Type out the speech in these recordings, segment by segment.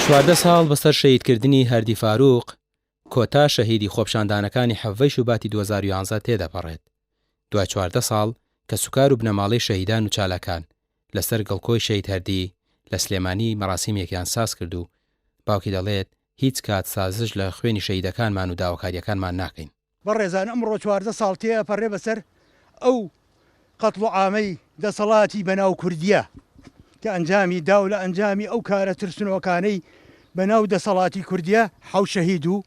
14 ساڵ بەسەر شەهیدکردنی هەردی فاروق، کۆتا شەهیدی خۆپیشاندانەکانی حەڤەی شوباتی 2011 تێدەپەڕێت. دوای 14 ساڵ کەسوکار و بنەماڵەی شەهیدان و چالاکان لەسەر گڵکۆی شەهید هەردی لە سلێمانی مەراسیمێکیان سازکرد و باوکی دەڵێت هیچ کات سازش لە خوێنی شەهیدەکانمان و داواکارییەکانمان ناکەین. بەڕێزان ئەمڕۆ 14 ساڵ تێئەپەڕێ بەسەر ئەو قەتڵ و عامەی دەسەڵاتی بەناو کوردیە کە ئەنجامی داو لە ئەنجامی ئەو کارە ترسنۆکانەی بەناو دەسەڵاتی کوردیە حەوت شەهید و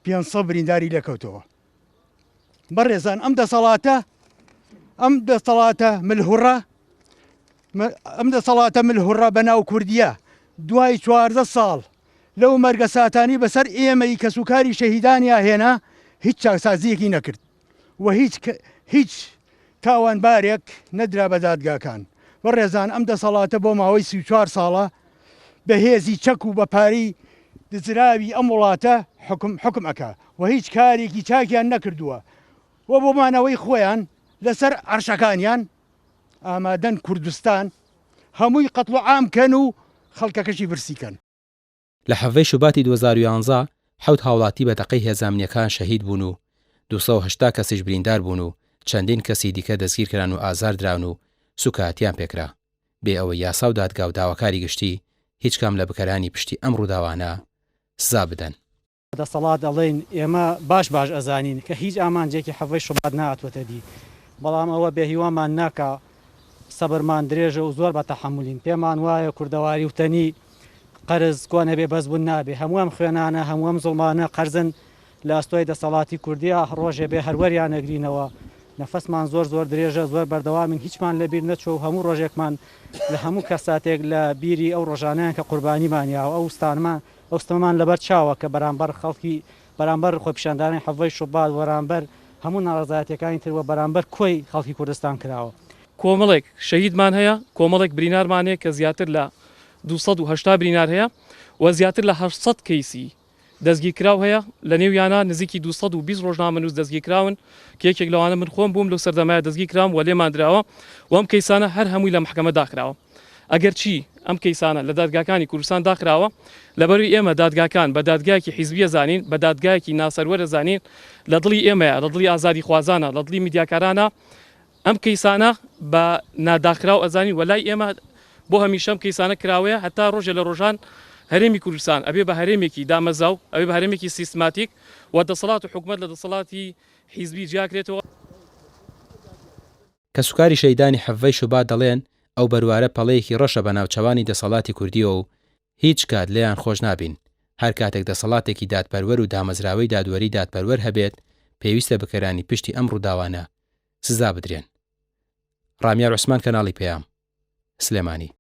500 برینداری لێکەوتەوە. بەڕێزان ئەم دەسەڵاتە ئەم دەسەڵاتە ملهوڕە ئەم دەسەڵاتە ملهوڕە بە ناو کوردیە دوای 14 ساڵ لەو مەرگە ساتانی بەسەر ئێمەی کەسوکاری شەهیدانیا هێنا هیچ چاکسازیەکی نەکرد و هیچ هیچ تاوانبارێک نەدرا بە دادگاکان بەڕێزان ئەم دەسەڵاتە بۆ ماوەی 34 ساڵە بە هێزی چەک و بە پارەی دزراوی ئەم وڵاتە حوکم حوکم ئەکا و هیچ کارێکی چاکیان نەکردووە و بۆ مانەوەی خۆیان لەسەر عەرشەکانیان ئامادەن کوردستان هەمووی قەتڵ و عام کەن و خەڵکەکەشی برسی کەن. لە حەڤەی شوباتی 2011 حەوت هاوڵاتی بە تەقەی هێزە ئەمنییەکان شەهید بوون و 280 کەسیش بریندار بوون و چەندین کەسی دیکە دەستگیرکران و ئازار دران و سوکایەتیان پێکرا. بێ ئەوەی یاسا و دادگا و داواکاری گشتی هیچ کام لە بکەرانی پشتی ئەم ڕووداوانە سزا بدەن. دەسەڵات ئەڵێین ئێمە باش باش ئەزانین کە هیچ ئامانجێکی حەڤەی شوبات نەهاتووەتە دی، بەڵام ئەوە بێ هیوامان ناکا، سەبرمان درێژە و زۆر بە تەحەمولین، پێمان وایە کوردەواری وتەنی قەرز کۆ نەبێ بەس بوون نابێ، هەموو ئەم خوێنانە، هەموو ئەم زوڵمانە قەرزن لە ئەستۆی دەسەڵاتی کوردیە، ڕۆژێ بێ هەر وەریان ئەگرینەوە، نەفەسمان زۆر زۆر درێژە، زۆر بەردەوامین، هیچمان لە بیر نەچووە و هەموو ڕۆژێکمان لە هەموو کەساتێک لە بیری ئەو ڕۆژانەیان کە قوربانیمان یاوە، ئەو ستانمان ئەو ستەمەمان لەبەر چاوە کە بەرامبەر خەڵکی، بەرامبەر خۆپیشاندانانی حەڤەی شوبات، بەرامبەر هەموو ناڕەزایەتیەکانی تر و بەرامبەر کۆی خەڵکی کوردستان کراوە. کۆمەڵێک شەهیدمان هەیە، کۆمەڵێک برینارمان هەیە کە زیاتر لە 280 برینار هەیە و زیاتر لە 800 کەیسی دەستگیرکراو هەیە، لەنێویانا نزیکی 220 ڕۆژنامەنووس دەستگیرکراون کە یەکێک لەوانە من خۆم بووم لەو سەردەمایە دەستگیرکرام و لێمان دراوە و ئەم کەیسانە هەر هەمووی لە مەحکەمە داخراوە. ئەگەرچی ئەم کەیسانە لە دادگاکانی کوردستان داخراوە، لەبەروی ئێمە دادگاکان بە دادگایەکی حیزبی ئەزانین، بە دادگایەکی ناسەروەر ئەزانین، لە دڵی ئێمەیە، لە دڵی ئازادیخوازانە، لە دڵی میدیاکارانە ئەم کەیسانە بە ناداخراو ئەزانین و لای ئێمە بۆ هەمیشە ئەم کەیسانە کراوەیە هەتا ڕۆژێ لە ڕۆژان هەرێمی کوردستان ئەبێ بە هەرێمێکی دامەزراو، ئەبێ بە هەرێمێکی سیستماتیک و دەسەڵات و حکومەت لە دەسەڵاتی حیزبی جیاکرێتەوە. کەسوکاری شەهیدانی حەڤەی شوبات دەڵێن، ئەو بەروارە پەڵەیەکی ڕەشە بە ناوچەوانی دەسەڵاتی کوردییەوە و هیچ کات لێیان خۆش نابین، هەر کاتێک دەسەڵاتێکی دادپەروەر و دامەزراوەی دادوەری دادپەروەر هەبێت، پێویستە بکەرانی پشتی ئەم ڕووداوانە سزا بدرێن. ڕامیار عوسمان کەناڵی پەیام، سلێمانی.